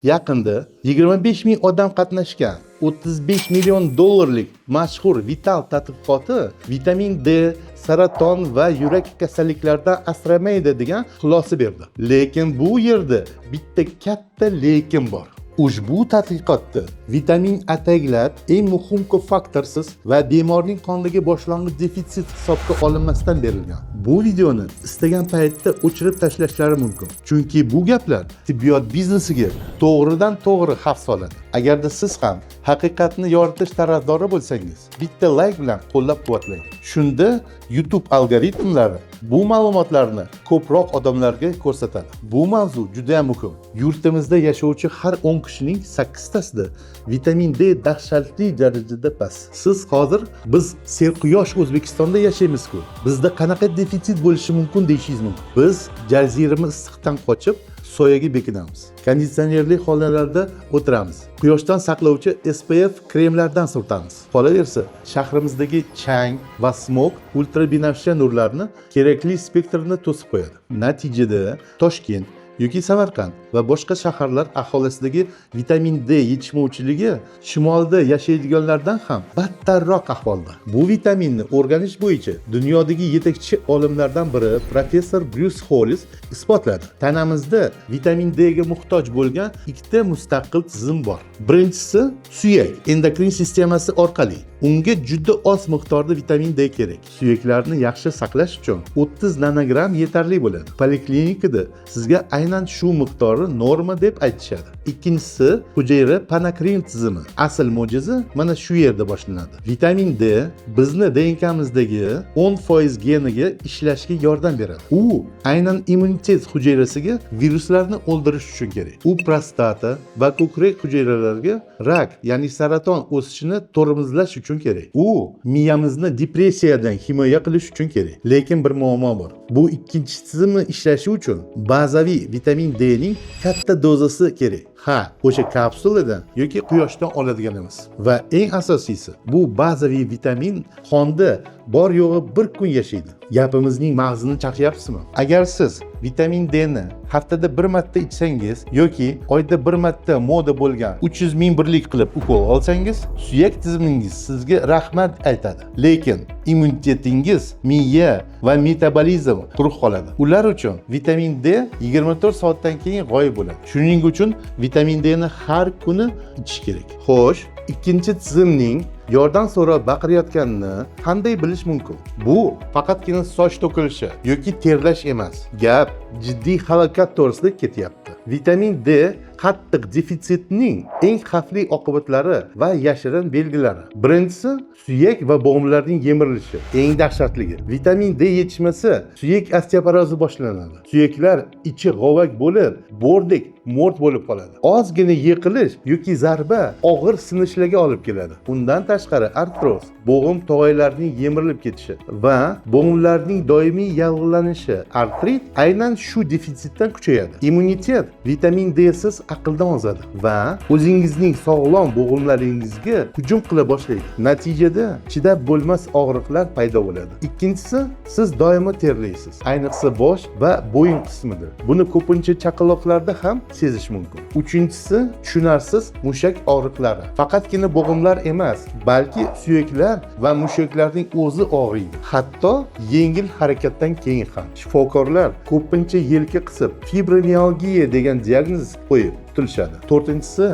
Yaqinda 25 ming odam qatnashgan 35 million dollarlik mashhur Vital tadqiqoti vitamin D saraton va yurak kasalliklaridan asramaydi degan xulosa berdi. Lekin bu yerda bitta katta lekin bor. Ushbu tadqiqotda vitamin ataylab eng muhim kofaktorsiz va bemorning qonidagi boshlang'ich defitsit hisobga olinmasdan berilgan. Bu videoni istagan paytda o'chirib tashlashlari mumkin. Chunki bu gaplar tibbiyot biznesiga to'g'ridan to'g'ri xavf soladi. Agarda siz ham haqiqatni yoritish tarafdori bo'lsangiz, bitta layk bilan qo'llab-quvvatlang. Shunda YouTube algoritmlari bu ma'lumotlarni ko'proq odamlarga ko'rsatadi. Bu mavzu juda ham muhim. Yurtimizda yashovchi har 10 kishining 8 tasida vitamin D dahshatli darajada past. Siz hozir biz serquyosh O'zbekistonda yashaymiz-ku. Bizda qanaqa defitsit bo'lishi mumkin deyishingiz mumkin. Biz jazirama issiqdan qochib soyaga bekinamiz. Konditsionerli xonalarda o'tiramiz. Quyoshdan saqlovchi SPF kremlardan surtamiz. Qolaversa, shahrimizdagi chang va smog ultrabinafsha nurlarni kerakli spektrini to'sib qo'yadi. Natijada Toshkent yoki Samarqand va boshqa shaharlar aholisidagi vitamin D yetishmovchiligi shimolda yashaydiganlardan ham battarroq ahvolda. Bu vitaminni o'rganish bo'yicha dunyodagi yetakchi olimlardan biri professor Bryus Hollis isbotladi. Tanamizda vitamin D ga muhtoj bo'lgan ikkita mustaqil tizim bor. Birinchisi suyak endokrin sistemasi orqali. Unga juda oz miqdorda vitamin D kerak. Suyaklarni yaxshi saqlash uchun 30 nanogramm yetarli bo'ladi. Poliklinikada sizga aynan shu miqdori norma deb aytishadi. Ikkinchisi hujayra panakrin tizimi. Asl mo'jiza mana shu yerda boshlanadi. Vitamin D bizni DNKmizdagi 10% geniga ishlashga yordam beradi. U aynan immunitet hujayrasiga viruslarni o'ldirish uchun kerak. U prostata va ko'krak hujayralariga rak, ya'ni saraton o'sishini tormozlash uchun kerak. U miyamizni depressiyadan himoya qilish uchun kerak. Lekin bir muammo bor. Bu ikkinchi tizimni ishlashi uchun bazaviy vitamin D ning katta dozasi kerak. Ha, o'sha kapsuladan yoki quyoshdan oladigan emas. Va eng asosiysi, bu bazaviy vitamin qonda bor yo'g'i bir kun yashaydi. Gapimizning mag'zini chaqyapsizmi? Agar siz vitamin D ni haftada bir marta ichsangiz yoki oyda bir marta moda bo'lgan 300 ming birlik qilib ukol olsangiz, suyak tizimingiz sizga rahmat aytadi. Lekin immunitetingiz, miya va metabolizm quruq qoladi. Ular uchun vitamin D 24 soatdan keyin g'oyib bo'ladi. Shuning uchun vitamin D ni har kuni ichish kerak. Xo'sh, ikkinchi tizimning yordam so'rab baqirayotganini qanday bilish mumkin? Bu faqatgina soch to'kilishi yoki terlash emas. Gap jiddiy halokat to'g'risida ketyapti. Vitamin D qattiq defitsitning eng xavfli oqibatlari va yashirin belgilari. Birinchisi suyak va bo'g'imlarning yemirilishi. Eng dahshatligi. Vitamin D yetishmasa suyak osteoporozi boshlanadi. Suyaklar ichi g'ovak bo'lib, bo'rdek mo'rt bo'lib qoladi. Ozgina yiqilish yoki zarba og'ir sinishlarga olib keladi. Undan tashqari artroz, bo'g'im tog'aylarining yemirilib ketishi va bo'g'imlarning doimiy yallig'lanishi, artrit aynan shu defitsitdan kuchayadi. Immunitet vitamin D siz aqldan ozadi va o'zingizning sog'lom bo'g'imlaringizga hujum qila boshlaydi. Natijada chidab bo'lmas og'riqlar paydo bo'ladi. Ikkinchisi, siz doimo terlaysiz. Ayniqsa bosh va bo'yin qismida. Buni ko'pincha chaqaloqlarda ham sezish mumkin. Uchinchisi, tushunarsiz mushak og'riqlari. Faqatgina bo'g'imlar emas, balki suyaklar va mushaklarning o'zi og'riydi. Hatto yengil harakatdan keyin ham. Shifokorlar ko'pincha yelka qisib, fibromialgiya degan diagnoz qo'yib qutulishadi. To'rtinchisi,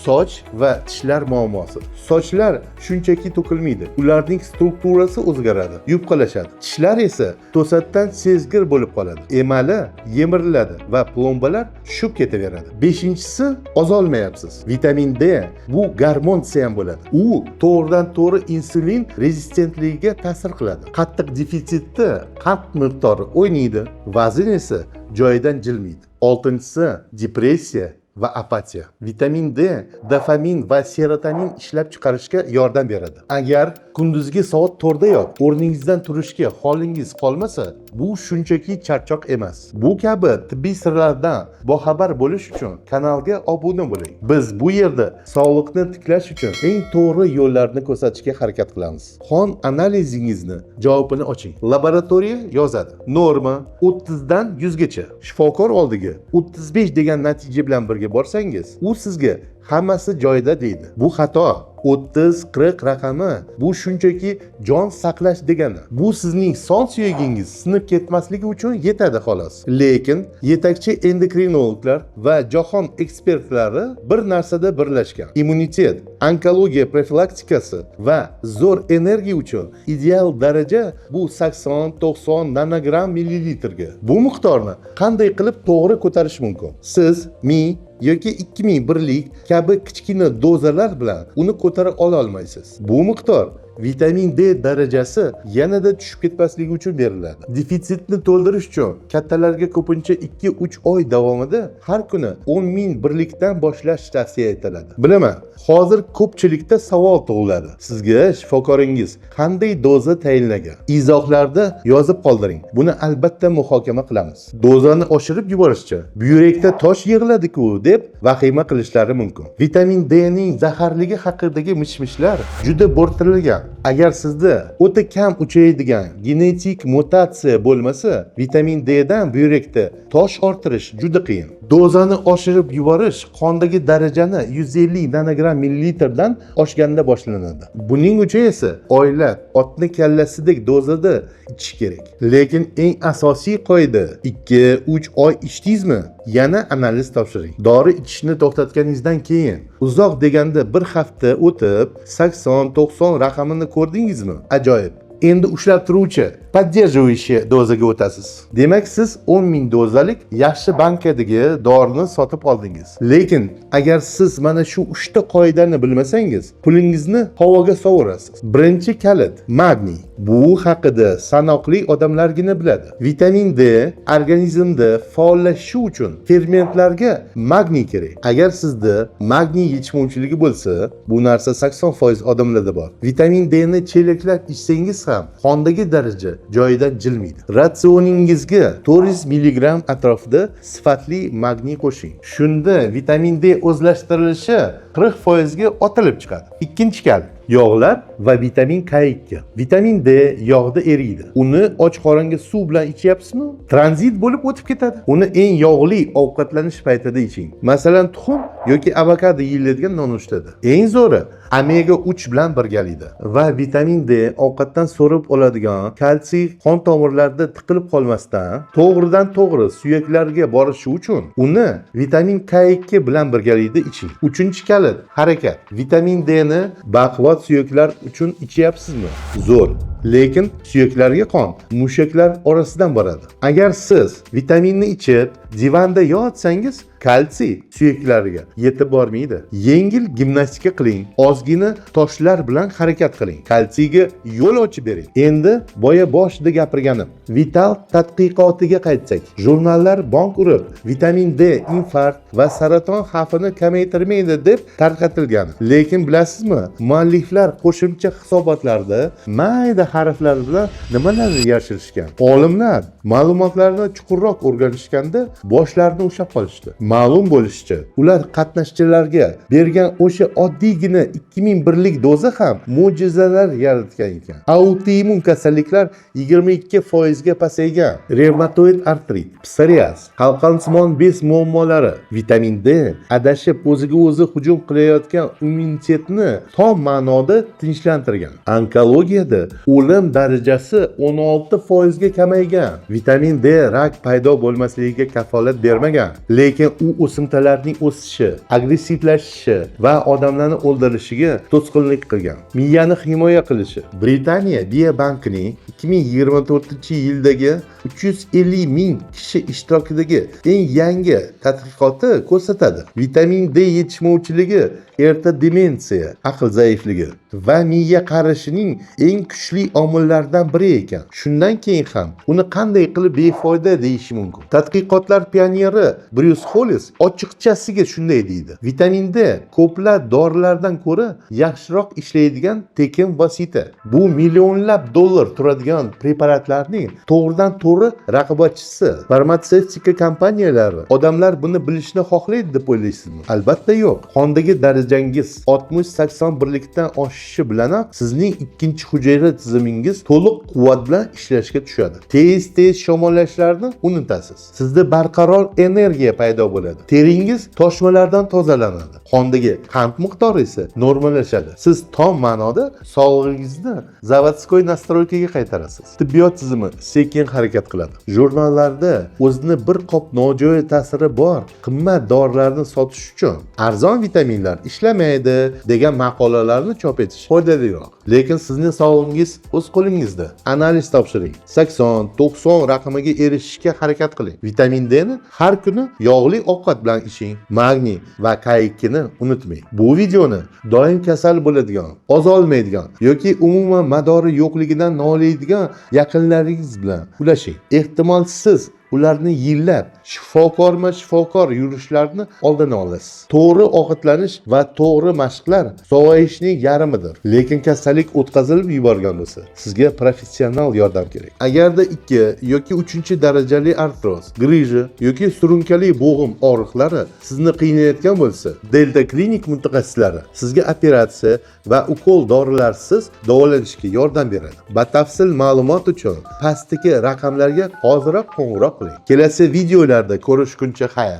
soch va tishlar muammosi. Sochlar shunchaki to'kilmaydi. Ularning strukturasi o'zgaradi, yupqalashadi. Tishlar esa to'satdan sezgir bo'lib qoladi. Emali yemiriladi va plombalar tushib ketaveradi. Beshinchisi, ozolmayapsiz. Vitamin D bu gormon desa ham bo'ladi. U to'g'ridan to'g'ri insulin rezistentligiga ta'sir qiladi. Qattiq defitsitda qand miqdori o'ynaydi, vazn esa joyidan jilmaydi. Oltinchisi, depressiya va apatiya. Vitamin D dopamin va serotonin ishlab chiqarishga yordam beradi. Agar kunduzgi soat 4dayoq o'rningizdan turishga holingiz qolmasa, Bu shunchaki charchoq emas. Bu kabi tibbiy sirlardan boxabar bo'lish uchun kanalga obuna bo'ling. Biz bu yerda sog'liqni tiklash uchun eng to'g'ri yo'llarni ko'rsatishga harakat qilamiz. Qon analizingizni javobini oching. Laboratoriya yozadi. Norma 30 dan 100 gacha. Shifokor oldiga 35 degan natija bilan birga borsangiz, u sizga hammasi joyida deydi. Bu xato. 30-40 raqami bu shunchaki jon saqlash degani. Bu sizning son suyagingiz sinib ketmasligi uchun yetadi, xolos. Lekin yetakchi endokrinologlar va jahon ekspertlari bir narsada birlashgan. Immunitet, onkologiya profilaktikasi va zo'r energiya uchun ideal daraja bu 80-90 nanogramm millilitrga. Bu miqdorni qanday qilib to'g'ri ko'tarish mumkin? Siz 1000 yoki 2000 birlik kabi kichkina dozalar bilan uni ko'tara ola olmaysiz. Bu miqdor vitamin D darajasi yanada tushib ketmasligi uchun beriladi. Defitsitni to'ldirish uchun kattalarga ko'pincha 2-3 oy davomida har kuni 10 ming birlikdan boshlash tavsiya etiladi. Bilaman, hozir ko'pchilikda savol tug'iladi. Sizga shifokoringiz qanday doza tayinlagan? Izohlarda yozib qoldiring. Buni albatta muhokama qilamiz. Dozani oshirib yuborishcha, buyrakda tosh yig'iladi-ku deb vahima qilishlari mumkin. Vitamin D ning zaharligi haqidagi mish-mishlar juda bo'rttirilgan. Agar sizda o'ta kam uchraydigan genetik mutatsiya bo'lmasa, vitamin D dan buyrakda tosh orttirish juda qiyin. Dozani oshirib yuborish qondagi darajani 150 nanogramm millilitrdan oshganda boshlanadi. Buning uchun esa oylab otni kallasidek dozada ichish kerak. Lekin eng asosiy qoida: 2-3 oy ichdingizmi, yana analiz topshiring. Dori ichishni to'xtatganingizdan keyin uzoq deganda bir hafta o'tib 80-90 raqamini ko'rdingizmi? Ajoyib. Endi ushlab turuvchi, поддерживающий dozaga o'tasiz. Demak, siz 10 ming dozalik yaxshi bankadagi dorini sotib oldingiz. Lekin agar siz mana shu uchta qoidani bilmasangiz, pulingizni havoga sovurasiz. Birinchi kalit: magniy. Bu haqida sanoqli odamlargina biladi. Vitamin D organizmda faollashishi uchun fermentlarga magniy kerak. Agar sizda magniy yetishmovchiligi bo'lsa, bu narsa 80% odamlarda bor. Vitamin D ni chelaklab ichsangiz ham qondagi daraja joyidan jilmaydi. Ratsioningizga 400 mg atrofida sifatli magniy qo'shing. Shunda vitamin D o'zlashtirilishi 40% ga otilib chiqadi. Ikkinchi kalit: yog'lar va vitamin K2. Vitamin D yog'da eriydi. Uni och qoringa suv bilan ichyapsizmi? Tranzit bo'lib o'tib ketadi. Uni eng yog'li ovqatlanish paytida iching. Masalan, tuxum yoki avokado yeyiladigan nonushtada. Eng zo'ri omega 3 bilan birgalikda va vitamin D ovqatdan so'rib oladigan kalsiy qon tomirlarida tiqilib qolmasdan to'g'ridan to'g'ri suyaklarga borishi uchun uni vitamin K2 bilan birgalikda iching. Uchinchi kalit: harakat. Vitamin D ni baquvvat suyaklar uchun ichyapsizmi? Zo'r. Lekin suyaklarga qon mushaklar orasidan boradi. Agar siz vitaminni ichib divanda yotsangiz, kalsiy suyaklarga yetib bormaydi. Yengil gimnastika qiling, ozgina toshlar bilan harakat qiling. Kalsiyga yo'l ochib bering. Endi boya boshida gapirganim Vital tadqiqotiga qaytsak, jurnallar bong urib, vitamin D infarkt va saraton xavfini kamaytirmaydi deb tarqatilgan. Lekin bilasizmi, mualliflar qo'shimcha hisobotlarda mayda harflar bilan nimalarni yashirishgan? Olimlar ma'lumotlarni chuqurroq o'rganishganda boshlarini ushlab qolishdi. Ma'lum bo'lishicha, ular qatnashchilarga bergan o'sha oddiygina 2000 birlik doza ham mo'jizalar yaratgan ekan. Autoimmun kasalliklar 22% ga pasaygan. Revmatoid artrit, psoriaz, qalqonsimon bez muammolari. Vitamin D adashib o'ziga o'zi hujum qilayotgan immunitetni tom ma'noda tinchlantirgan. Onkologiyada o'lim darajasi 16% ga kamaygan. Vitamin D rak paydo bo'lmasligiga kafolat bermagan, lekin u o'simtalarning o'sishi, agressivlashishi va odamlarni o'ldirishiga to'sqinlik qilgan. Miyani himoya qilishi. Britaniya Biobankining 2024-yildagi 350 ming kishi ishtirokidagi eng yangi tadqiqoti ko'rsatadi. Vitamin D yetishmovchiligi erta demensiya, aql zaifligi, va miya qarishining eng kuchli omillaridan biri ekan. Shundan keyin ham uni qanday qilib befoyda deyish mumkin? Tadqiqotlar pioneri Bryus Hollis ochiqchasiga shunday deydi: vitamin D ko'plab dorilardan ko'ra yaxshiroq ishlaydigan tekin vosita. Bu millionlab dollar turadigan preparatlarning to'g'ridan to'g'ri raqobatchisi. Farmatsevtika kompaniyalari odamlar buni bilishni xohlaydi deb o'ylaysizmi? Albatta yo'q. Qondagi darajangiz 60-80 birlikdan oshishi bilanoq sizning ikkinchi hujayra tizimingiz to'liq quvvat bilan ishlashga tushadi. Tez tez shamollashlarni unutasiz. Sizda barqaror energiya paydo bo'ladi, teringiz toshmalardan tozalanadi, qondagi qand miqdori esa normallashadi. Siz tom ma'noda sog'lig'ingizni заводской настройка ga qaytarasiz. Tibbiyot tizimi sekin harakat qiladi. Jurnallarda o'zini bir qop nojo'ya ta'siri bor qimmat dorilarni sotish uchun arzon vitaminlar ishlamaydi degan maqolalarni chop etish foydaliroq. Lekin sizning sog'lig'ingiz o'z qo'lingizda. Analiz topshiring, 80-90 raqamiga erishishga harakat qiling. Vitamin D ni har kuni yog'li ovqat bilan iching. Magniy va K2 ni unutmang. Bu videoni doim kasal bo'ladigan, ozolmaydigan yoki umuman madori yo'qligidan noliydigan yaqinlaringiz bilan ulashing. Ehtimol, siz ularni yillab shifokorma shifokor yurishlarini oldini olasiz. To'g'ri ovqatlanish va to'g'ri mashqlar sog'ayishning yarmidir. Lekin kasallik o'tkazilib yuborgan bo'lsa, sizga professional yordam kerak. Agarda ikki yoki uchinchi darajali artroz, грыжа yoki surunkali bo'g'im og'riqlari sizni qiynayotgan bo'lsa, Delta Klinik mutaxassislari sizga operatsiya va ukol dorilarsiz davolanishga yordam beradi. Batafsil ma'lumot uchun pastdagi raqamlarga hoziroq qo'ng'iroq qiling. Kelasi videolarda ko'rishguncha xayr.